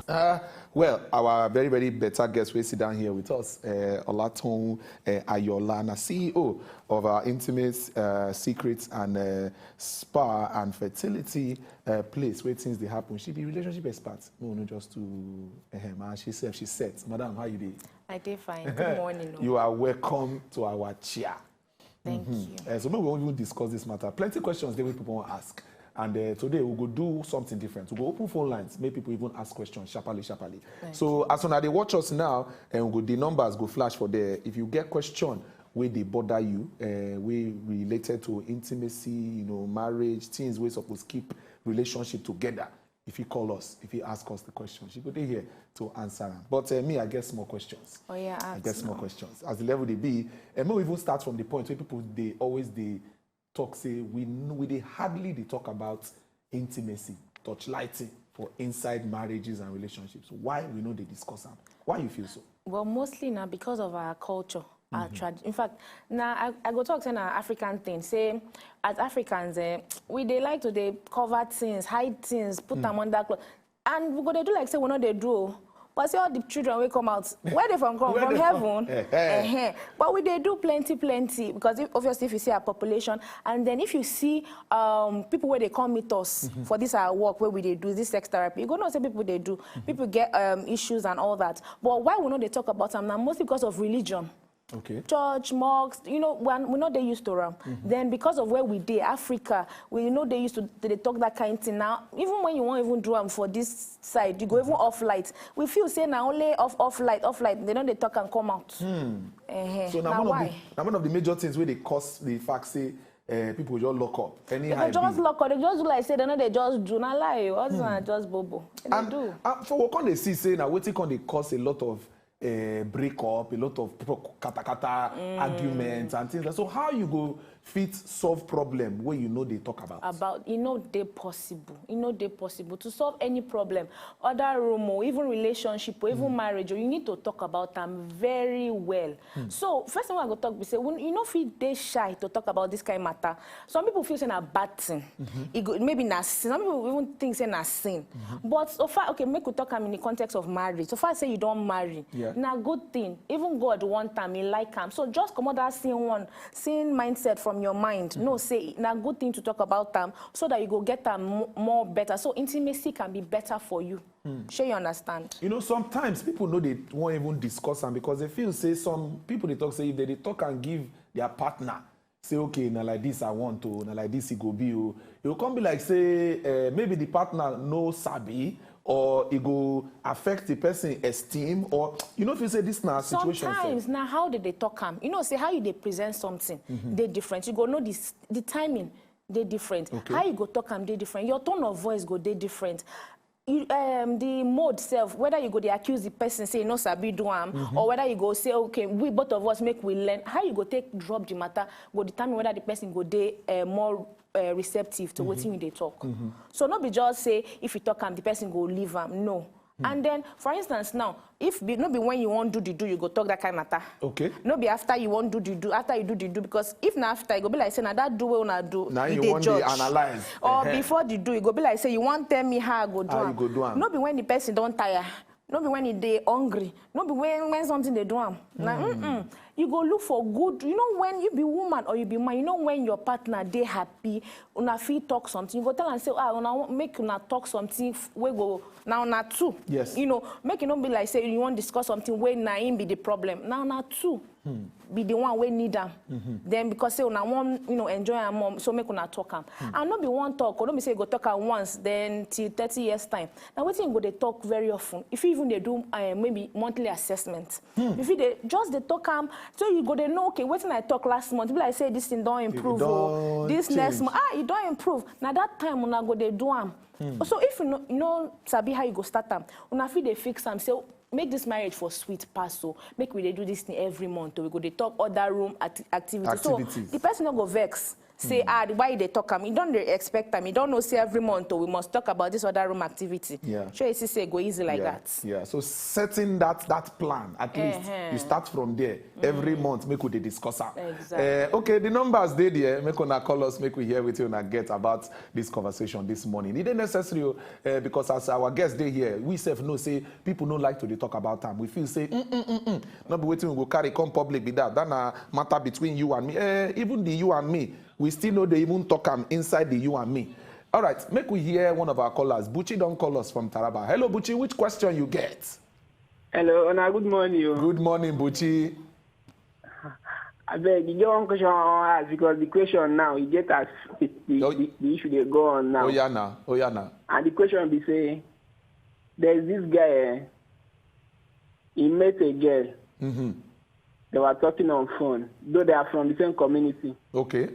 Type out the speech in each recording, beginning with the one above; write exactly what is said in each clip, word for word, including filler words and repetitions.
Uh, well, our very, very better guest will sit down here with us, uh, Olatunwu uh, Ayola, and a C E O of our Intimate uh, Secrets and uh, Spa and Fertility uh, Place where things they happen. She be relationship expert. No, no, just to uh, man, she said she said, Madam, how you doing? I did fine. Good morning. You are welcome to our chair. Thank you. Uh, so maybe we won't even discuss this matter. Plenty questions they will people want to ask. And uh, today we go do something different. We go open phone lines, make people even ask questions sharply, sharply. So as soon as they watch us now, and we go, the numbers go flash for there. If you get question where they bother you, uh, we related to intimacy, you know, marriage, things we supposed keep relationship together. If you call us, if you ask us the question, she go dey here to answer am. But uh, me, I get small questions. Oh yeah, I ask get small now. Questions. As the level they be, and we even start from the point where people they always they talk say we know we they hardly they talk about intimacy, touch lighting for inside marriages and relationships. Why we know they discuss them? Why you feel so? Well, mostly now because of our culture, our tradition. In fact, now I, I go talk say na African thing. Say, as Africans, eh, we they like to they cover things, hide things, put them under clothes. And we go they do like say we know they do. But see all the children will come out. Where they from come? Where From they from? Heaven. Eh, eh. Eh, eh. But we they do plenty, plenty because if, obviously if you see our population, and then if you see um, people where they come meet us for this our work where we they do this sex therapy, you go know say people they do. People get um, issues and all that. But why we know they talk about them now? Mostly because of religion. Okay. Church, mosque, you know, we, are, we know they used to them. Then because of where we dey, Africa, we know they used to they talk that kind of thing. Now, even when you won't even do them for this side, you go even off light. We feel say now only off off light, off light. They know they talk and come out. Eh-heh. So now, Now one why? Of the, now one of the major things where they cause the fact say uh, people just lock up. Any They go just lock up. They just do like say they know they just do. Now lie. What's not just bobo? They And do. uh, for what can they see say now, what can they cause a lot of uh, break up, a lot of pro- kata kata arguments and things like. So how you go fit solve problem where you know they talk about? About you know they possible you know they possible to solve any problem, other room or even relationship or even marriage, or you need to talk about them very well. So first thing I go talk be say when you know feel they shy to talk about this kind of matter. Some people feel say na bad thing. It go, maybe na sin. Some people even think say na sin. But so far, okay, make we talk am in the context of marriage. So far say you don't marry, Yeah. Na good thing. Even God want am, He like am. So just come out that sin one, sin mindset from your mind. No, say na good thing to talk about them so that you go get them mo- more better. So intimacy can be better for you. Sure, you understand? You know, sometimes people know they won't even discuss them because they feel say some people they talk say if they, they talk and give their partner, say okay, now like this I want to, now like this it go be. Oh. It will come be like say uh, maybe the partner no sabi or it go affect the person esteem or you know if you say this now situation. Sometimes now how did they talk am? You know, say how you they present something, they different. You go know this the timing. They different. Okay. How you go talk am they different. Your tone of voice go they different. You, um, the mode self, whether you go they accuse the person say no sabi do am, or whether you go say okay, we both of us make we learn. How you go take drop the matter go determine whether the person go they uh, more uh, receptive to what you they talk. So not be just say if you talk am the person go leave am. No. And then, for instance, now if be, no be when you won't do the do, you go talk that kind of matter. Okay. No be after you won't do the do, after you do the do, because if na after you go be like say na that do wey una do, Now you you dey want to judge. Analyze. Or Uh-huh. Before the do, you go be like say you want tell me how I go do How am. You go do am. No be when the person don't tire. No be when he dey hungry. No be when when something they do am. Na mm-mm. You go look for good. You know when you be woman or you be man. You know when your partner dey happy, una fit talk something. You go tell am say ah, una wan- make una talk something f- wey go now una two. Yes. You know, make it not be like say you want discuss something wey na him be the problem. Now na two. Be the one wey need am. Then because say una wan you know enjoy am more, so make una talk am. And no be one talk, or no be say you go talk am once, then till thirty years time. Now wetin you go dey talk very often. If you even dey do uh, maybe monthly assessment, if you dey just dey talk am, so you go dey know okay wetin I talk last month. Be like say this thing don improve. Oh, don this next change. Month ah e don improve. Na that time una go dey do am. So if you no you no sabi how you go start am, una fit dey fix am say make this marriage for sweet pass o, make we dey do this thing every month o, we go dey talk other room acti activities. So Activities. The person no go vex. Say, ah, why they talk am? You don't dey expect am. You don't know say every month, oh, we must talk about this other room activity. Yeah. Sure, you see say e go easy like yeah. that. Yeah. So setting that that plan at least, Uh-huh. you start from there. Every month, make we dey discuss am. Exactly. Eh, okay, the numbers dey there. Make una call us, make we hear wetin una get about this conversation this morning. E dey necessary o, eh, because as our guests dey here, we sef know say people no like to dey talk about am. We feel say, mm, mm, mm, mm. No be wetin we go carry come public be that. That na matter between you and me. Eh, even the you and me, we still no dey even talk am inside the you and me. All right, make we hear one of our callers. Buchi don call us from Taraba. Hello, Buchi. Which question you get? Hello, una good morning. Oh. Good morning, Buchi. I beg, you get one question I want to ask because the question now, you get as the, the, Oh. the, the issue they go on now. Oyana, Oyana. And the question be say, there's this guy, eh, he met a girl. Mm-hmm. They were talking on phone, though they are from the same community. Okay.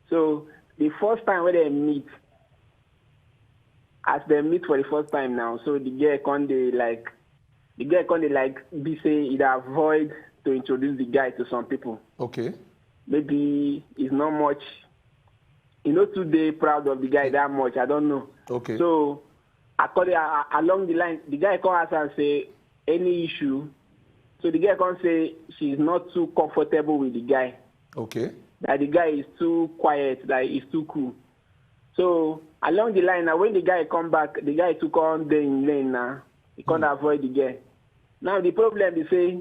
So the first time when they meet, as they meet for the first time now, so the girl can they like, the girl can they like be say it avoid to introduce the guy to some people. Okay. Maybe he's not much, you know, too they proud of the guy that much. I don't know. Okay. So according uh, along the line, the guy come ask and say any issue. So the girl come say she's not too comfortable with the guy. Okay. That the guy is too quiet, that he's too cool. So along the line now, when the guy come back, the guy took on the in lane now. He can't avoid the girl. Now the problem is say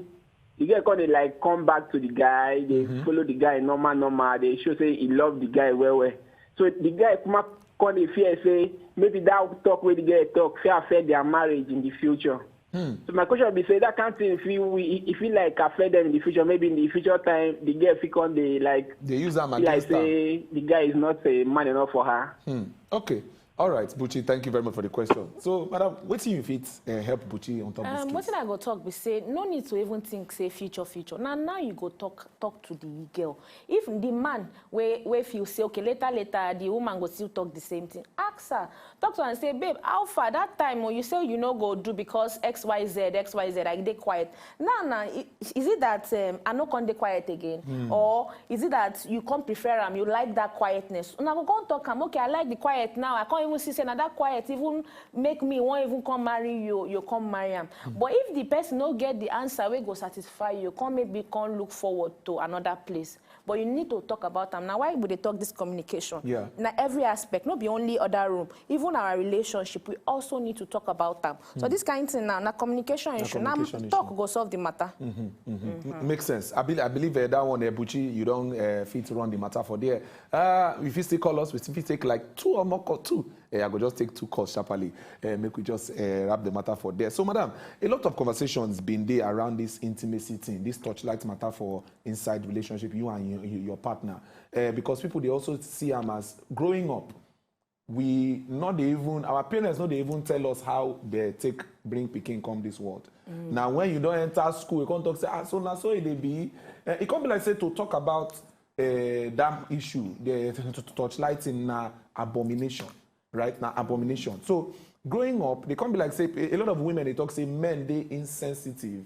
the girl can't like come back to the guy. They follow the guy normal, normal. They show say he love the guy well, well. So the guy come up, can't dey fear say maybe that talk where the guy talk fit affect their marriage in the future. So my question be say that kind thing if you if you like affect them in the future, maybe in the future time the girl fit come dey like They use am be like against am. Say the guy is not a man enough for her. Hmm. Okay. All right, Buchi, thank you very much for the question. So, madam, wetin you fit uh, help Buchi on top Um, this what case? I go talk be say no need to even think say future future. Now now you go talk talk to the girl. If the man wey wey feel say okay later later the woman go still talk the same thing. Ask her, talk to her and say babe how far that time oh you say you no go do because X Y Z X Y Z I dey quiet. Now now i- is it that um, I no come dey quiet again or is it that you come prefer am you like that quietness? Una go come talk am okay I like the quiet now I come even see say na that quiet even make me wan even come marry you you come marry am but if the person no get the answer wey go satisfy you come maybe come look forward to another place but you need to talk about am na why we dey talk this communication Yeah. na every aspect no be only other room even our relationship we also need to talk about am so this kind thing now na communication issue na communication talk issue. Go solve the matter. Mm-hmm. M- Makes sense. I, be, I believe uh, that one, uh, Buchi, you don't uh, fit run the matter for there. Uh, if you still call us, we still take like two or more call, two. Uh, I go just take two calls sharply. Uh, make we just uh, wrap the matter for there. So, madam, a lot of conversations been there around this intimacy thing, this torchlight matter for inside relationship, you and your, your partner. Uh, because people, they also see them as growing up. We not dey even our parents no dey even tell us how they take bring pikin come this world. Now when you don enter school, you come talk say ah so na so e dey be. Eh, e come be like say to talk about uh, that issue, the torchlighting na abomination, right? Na abomination. So growing up, they come be like say a a lot of women they talk say men dey insensitive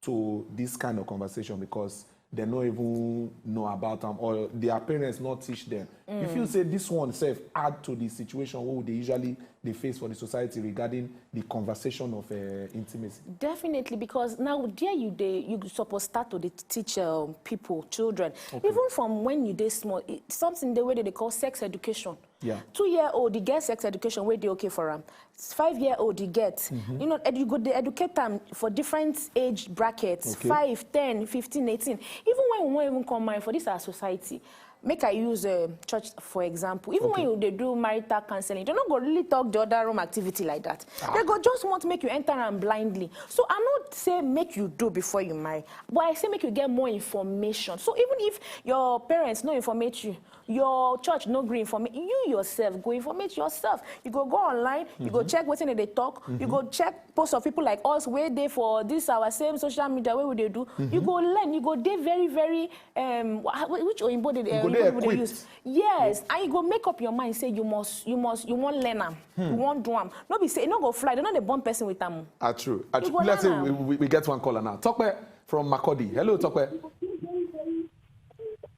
to this kind of conversation because they no even know about them or their parents not teach them. You feel say this one self add to the situation what they usually they face for the society regarding the conversation of uh, intimacy. Definitely, because now there you dey you suppose start to dey teach um, people, children, even from when you dey small. It, something dey wey dey dey call sex education. Yeah. Two year old, you get sex education wey dey okay for am. Five year old, you get. You know, edu- you go dey educate am for different age brackets. Okay. Five, ten, fifteen, eighteen. Even when we wan even come marry for this our society, make I use uh, church for example. Even when you dey do marital counseling, they no go really talk the other room activity like that. They go just want make you enter am blindly. So I no say make you do before you marry, but I say make you get more information. So even if your parents no informate you, your church no gree informate you yourself go informate yourself. You go go online, you go check wetin dem dey talk, you go check post of people like us wey dey for this our same social media wey we dey do. You go learn, you go dey very very um, wh- which oyinbo dey You go oyinbo dey people dey equipped. Use yes, and you go make up your mind say you must you must you wan learn am, you wan do am. No be say e no go fly, dem no dey born person with am o. Ah, true. Ah, You true. go Let's learn say am. we, we, we get one caller now. Tokwe from Makurdi. Hello, Tokwe.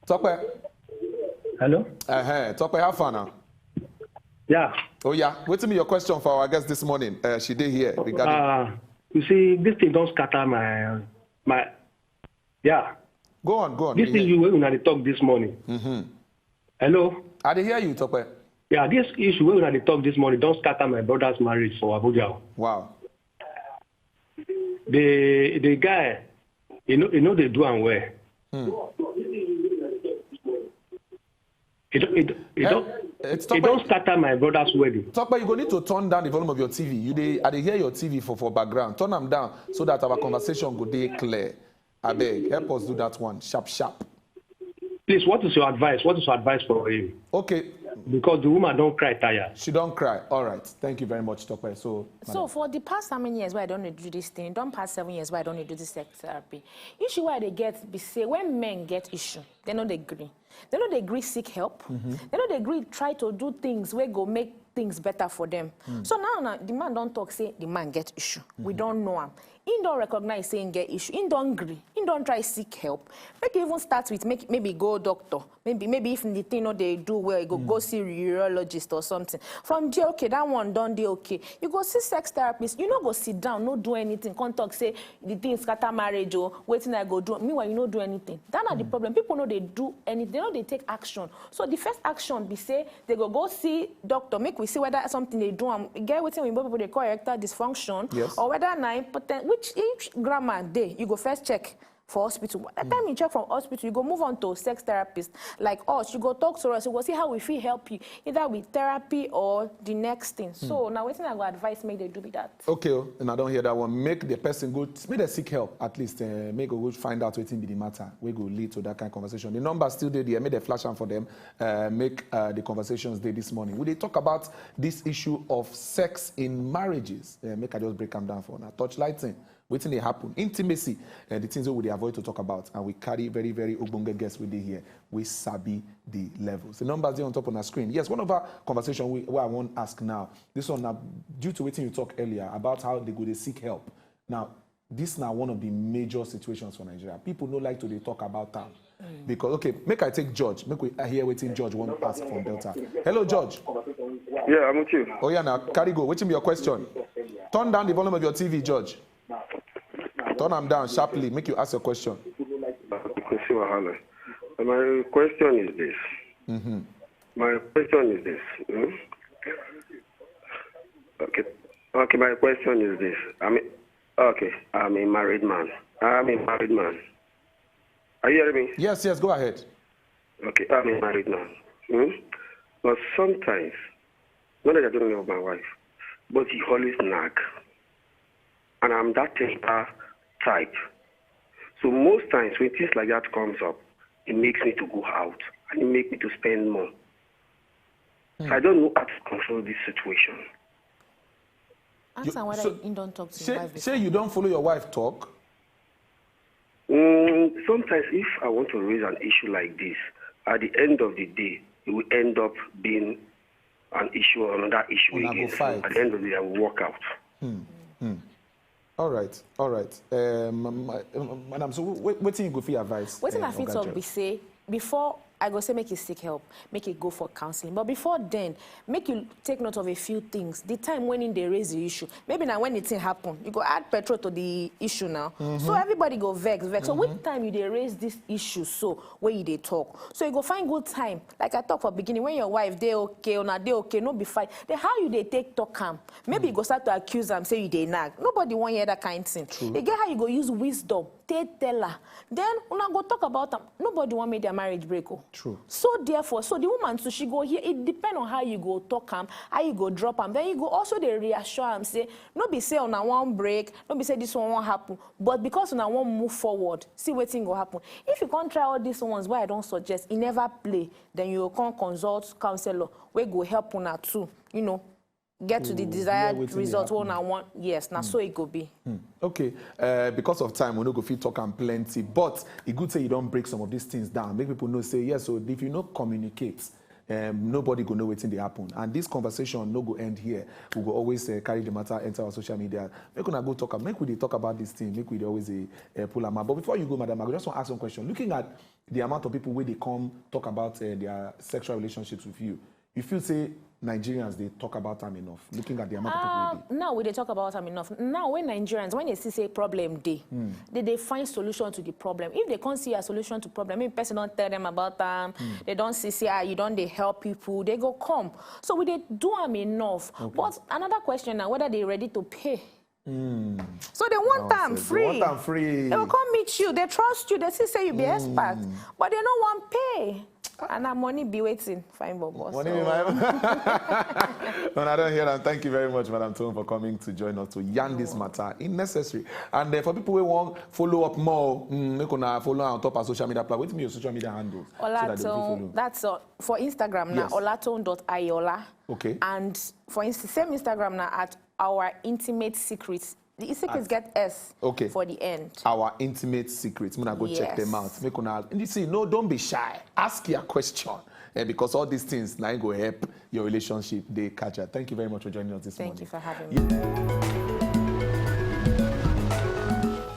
Tokwe. Hello? Uh-huh. Tope, how far now? Yeah. Oh, yeah. Wetin be your question for our guest this morning? Uh, she dey here regarding. Uh, you see, this thing don't scatter my my. Yeah. Go on, go on. This we hear issue wey una dey talk this morning. Mm-hmm. Hello. I dey hear you, Tope. Yeah, this issue wey una dey talk this morning don't scatter my brother's marriage for Abuja. Wow. The the guy, you know, you know they do am well. Hmm. It, it, it, Eh, don't, it's it Tope. Don't scatter my brother's wedding. Tope, you go need to turn down the volume of your T V. You dey, I dey hear your T V for for background. Turn am down so that our conversation go dey clear. Abeg, help us do that one sharp sharp. Please, what is your advice? What is your advice for him? Okay, Because the woman don't cry tire. She don't cry. All right. Thank you very much, Tope. So, So for the past how many years why I don't do this thing? Don't pass seven years why I don't do this sex therapy. Issue why they get be say when men get issue, they know they agree. They know they agree seek help. They know they agree try to do things where go make things better for them. So now, now the man don't talk say the man get issue. We don't know him. He don't recognize saying get issue. He don't agree. He don't try seek help. Make you even start with make maybe go doctor. Maybe maybe if the thing no they do well, you go go see urologist or something. From there, okay, that one don't dey okay. You go see sex therapist. You no go sit down, no do anything. Come talk say the thing scatter marriage or waiting I go do. Meanwhile, you no do anything. That not the problem. People know they do anything. They know they take action. So the first action be say they go go see doctor. Make we see whether something they do. Um, get waiting with people they call erectile dysfunction Yes. or whether na impotent. Which each grammar day you go first check for hospital. By the time you check from hospital, you go move on to sex therapist. Like us, you go talk to us, you go see how we fit help you, either with therapy or the next thing. So now wetin I go advise make they do be that. Okay, oh, and I don't hear that one. Make the person go, make they seek help at least. Uh, make go find out wetin be the matter. We go lead to that kind of conversation. The number still dey there. Make they flash am for them. Uh, make uh, the conversations day this morning. We dey talk about this issue of sex in marriages. Uh, make I just break am down for now. Touch lighting. Wetin dey happen? Intimacy. Uh, the things wey we dey avoid to talk about, and we carry very very ogbonge guests wey dey here. We sabi the levels. The numbers dey on top of our screen. Yes, one of our conversation we, wey I wan ask now. This one na due to wetin you talk earlier about how they go dey seek help. Now, this na one of the major situations for Nigeria. People no like to dey talk about am because okay, make I take George. Make we hear wetin George wan ask from Delta. Hello, George. Yeah, I'm with you. Oh yeah, now carry go. Wetin be your question? Turn down the volume of your T V, George. Turn am down sharply. Make you ask your question. Kwesi Wahala. My question is this. Mm-hmm. My question is this. Hmm? Okay. Okay, my question is this. I mean, okay, I'm a married man. I'm a married man. Are you hearing me? Yes, yes. Go ahead. Okay, I'm a married man. Hmm? But sometimes, not that I don't love my wife, but he always nag. And I'm that temper type. So most times when things like that comes up, it makes me to go out and it makes me to spend more. So I don't know how to control this situation. Ask am whether so- he don't talk to his Say, wife say before. You don't follow your wife talk. Mm, sometimes if I want to raise an issue like this, at the end of the day, it will end up being an issue or another issue Una go again. So fight. At the end of the day, I will walk out. All right, all right. Um, ma- um, madam, so what, what you go for advice? Wetin uh, I fit Oga talk Joy? Be say before I go say make you seek help, make you go for counseling. But before then, make you take note of a few things. The time when in they raise the issue, maybe now when the thing happen, you go add petrol to the issue now. So everybody go vex, vex. So which time you they raise this issue? So where you they talk, so you go find good time. Like I talk for beginning, when your wife they okay or not they okay, no be fight. Then how you they take talk am? Maybe you go start to accuse am say you they nag. Nobody want hear that kind thing. You get how you go use wisdom take tell her. Then una go talk about am. Nobody want make their marriage break. Oh. True. So therefore, so the woman too, she go here. It depend on how you go talk am, how you go drop am. Then you go also they reassure am say, no be say una one break, no be say this one won't happen. But because una one move forward, see wetin go happen. If you can't try all these ones where I don't suggest, it never play. Then you can't consult counselor. We go help una too. You know, get to the To desired hear wetin dey result. happen. One I want, yes, now so it go be. Okay, uh, because of time, we no go fit talk am plenty. But e good say you don't break some of these things down. Make people know say yes. So if you no communicate, um, nobody go know wetin dey happen. And this conversation no go end here. We go always uh, carry the matter enter our social media. Make una go talk am. Make we dey talk about this thing. Make we dey always uh, uh, pull am out. But before you go, madam, I just want to ask one question. Looking at the amount of people wey dey come talk about uh, their sexual relationships with you, you feel say Nigerians dey talk about am enough, looking at the amount of people wey Um, now we dey talk about am enough. Now when Nigerians, when they see say problem dey, they dey find solution to the problem. If they can't see a solution to problem, if person don't tell them about them, they don't see say ah, you don't dey help people, they go come. So we dey do am enough. But another question now whether they ready to pay. So they want am They free. want am free. They will come meet you. They trust you. They see say you be expert, but they no want pay. And na money be waiting. Fine, bobo. Money So- be my No, I don't hear that. Thank you very much, Madam Toun, for coming to join us to yarn this matter in necessary. And uh, for people who want follow up more, mm, make una follow on top our social media platform. Wetin be your social media handles? So that they will Olatone, follow. That's uh, for Instagram now. Yes. Olatone.ayola. Okay. And for Insta, same Instagram now at our intimate secrets. The secrets get S Okay. for the end. Our intimate secrets. Muna go check them out. Yes. Make una. You see, no, don't be shy. Ask your question. Eh, because all these things now go help your relationship. They catch up. Thank you very much for joining us this Thank morning. You for having me.